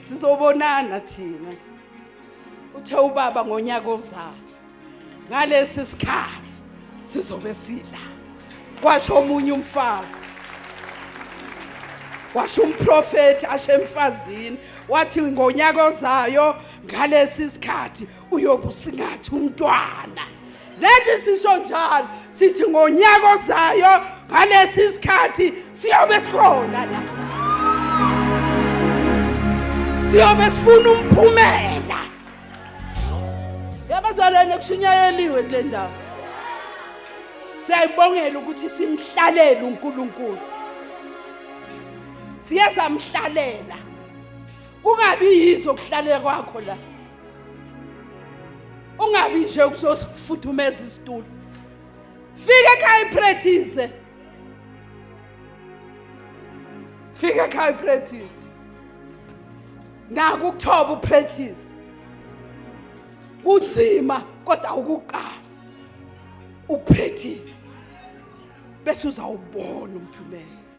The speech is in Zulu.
Sizobonana thina. Uthe ubaba ngonyaka ozayo ngalesi sikhathi sizobe sila. Kwasho omunye umfazi, washo umprofeti ashe emfazini, wathi ngonyaka ozayo ngalesi sikhathi uyobusingathi umntwana. Lethi sisho njalo sithi ngonyaka ozayo ngalesi sikhathi siyobe sikhona la, siyobe sifuna umphumela. Yabazalwane, kushunyayeliwe kule ndawo. Siyayibongela ukuthi simhlalele uNkulunkulu, siye samhlalela. Kungabi yizo ukuhlalela kwakho la, ungabi nje ukuzosifuthumeza isitulo. Fika ekhaya ipractice, fika ekhaya ipractice, naku ukuthoba upractice kunzima, kodwa ukuqala upractice bese uzawubona umphumela.